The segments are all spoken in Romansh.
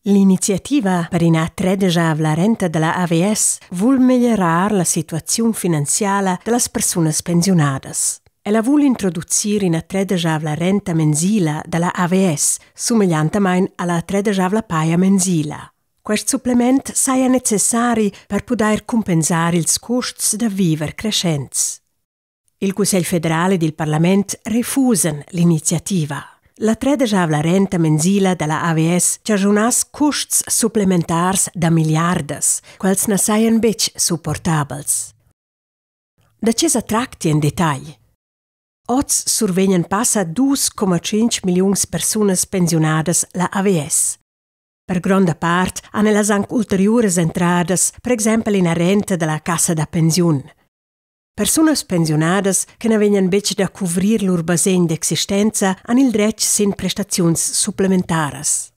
L'iniziativa per ina tredeschavla renta da la AVS vul meglierar la situaziun finanziala da las persunas pensiunadas. Ella vul introducir ina tredeschavla renta mensila da la AVS, sumegliantamain a la tredeschavla paja mensila. Quest supplement saja necessari per pudair cumpensar ils custs da viver creschents. Il Cussegl federal ed il parlament refusan l'iniziativa. La tredeschavla renta mensila da la AVS chaschunass custs supplementars da milliardas. Quels na sajan betg supportabels. Da tge sa tracti en detagl? Oz survegnan passa 2,5 milliuns persunas pensiunadas la AVS. Per gronda part han ellas anc ulteriuras entradas, per exempel ina renta da la cassa da pensiun. Persunas pensiunadas che na vegnan betg da cuvrir lur basegn d'existenza han il dretg sin prestaziuns supplementaras.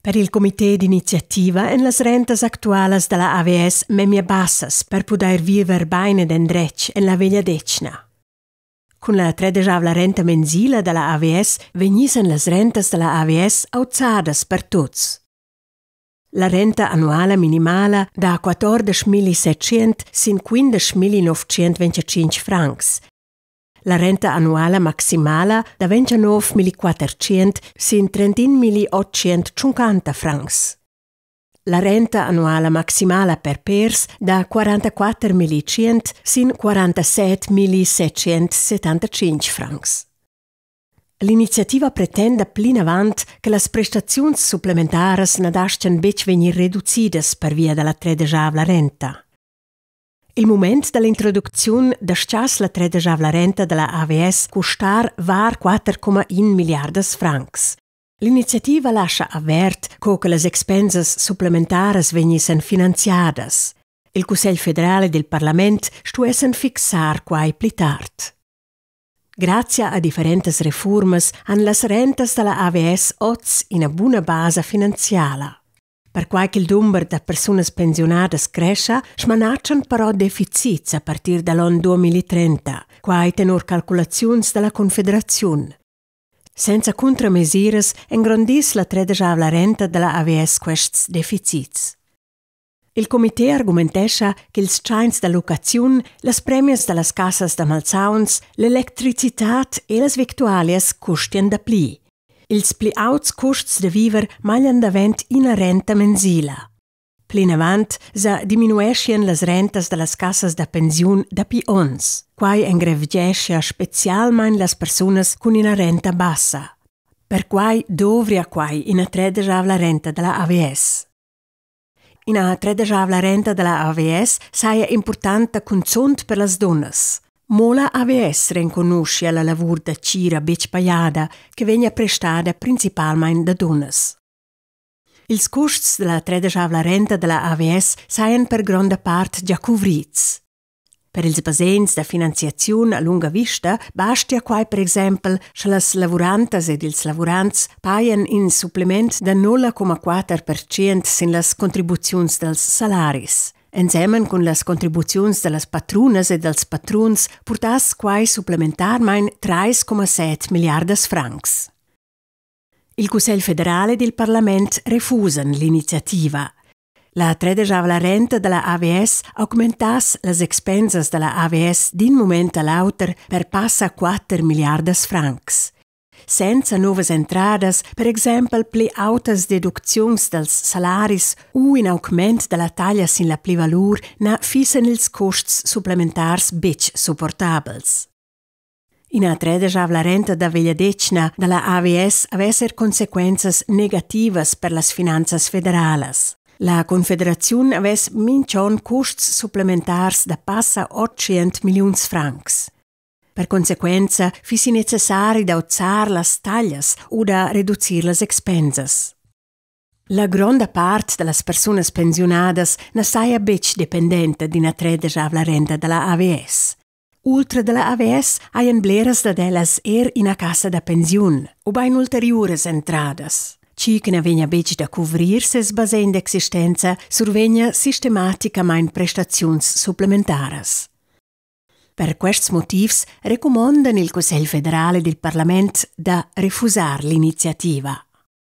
Per il comité d'iniziativa èn las rentas actualas da la AVS memia bassas per pudair viver bain ed endretg en la vegliadetgna. Cun la tredeschavla renta mensila da la AVS vegnissan las rentas da la AVS auzadas per tuts. La renta annuala minimala da 14.700 sin 15.925 francs. La renta annuala maximala da 29.400 sin 31.850 francs. La renta annuala maximala per pers da 44.100 sin 47.775 francs. L'iniziativa pretenda plinavant che las prestaziuns supplementaras na dastgian betg vegnir reducidas pervia da la tredeschavla renta. Il mument da l'introducziun dastgass la tredeschavla renta da la AVS custar var 4,1 milliardas francs. L'iniziativa lascha avert co che las expensas supplementaras vegnissan finanziadas. Il Cussegl federal ed il parlament stuessan fixar quai pli tard. Grazia a differentas refurmas han las rentas da la AVS oz ina buna basa finanziala. Perquai ch'il dumber da persunas pensiunadas crescha, smanatschan però deficits a partir da l'onn 2030, quai tenor calculaziuns da la Confederaziun. Senza cuntramesiras engrondiss la tredeschavla renta da la AVS quests deficits. Il comité argumentescha ch'ils tschains da locaziun, las premias da las cassas da malsauns, l'electricitad e las victualias custian dapli. Ils pli auts custs da viver maglian davent ina renta mensila. Plinavant sa diminueschian las rentas da las cassas da pensiun dapi onns. Quai engrevgeschia spezialmain las persunas cun ina renta bassa. Perquai dovria quai ina tredeschavla renta da la AVS. Ina tredeschavla renta da la AVS saja impurtanta cunzunt per las dunnas. Mo la AVS renconuschia la lavur da tgira betg pajada che vegnia prestada principalmain da dunnas. Ils custs da la tredeschavla renta da la AVS sajan per gronda part gia cuvrids. Per ils basegns da finanziaziun a lunga vista bastia quai per exempel, sche las lavurantas ed ils lavurants pajan in supplement da 0,4% sin las contribuziuns dals salaris. Ensemen cun las contribuziuns da las patrunas e dals patruns purtass quai supplementarmain 3,7 milliardas francs. Il Cussegl federal ed il parlament refusan l'iniziativa. La tredeschavla renta da la AVS augmentass las expensas da la AVS d'in mument a l'auter per passa 4 milliardas francs. Senza novas entradas, per exempel pli autas deducziuns dals salaris u in augment da la taglia sin la plivalur, na fissan ils custs supplementars betg supportabels. Ina tredeschavla renta da vegliadetgna da la AVS avess er consequenzas negativas per las finanzas federalas. La Confederaziun avess mintg'onn custs supplementars da passa 800 milliuns francs. Per consequenza fissi necessari d'auzar las taglias u da reducir las expensas. La gronda part da las persunas pensiunadas na saja betg dependenta d'ina tredeschavla renta da la AVS. Ultra da la AVS hajan bleras dad ellas er ina cassa da pensiun ubain ulteriuras entradas. Tgi che na vegnia betg da cuvrir ses basegn d'existenza survegnia sistematicamain prestaziuns supplementaras. Per quests motivs recumondan il Cussegl federal ed il parlament da refusar l'iniziativa.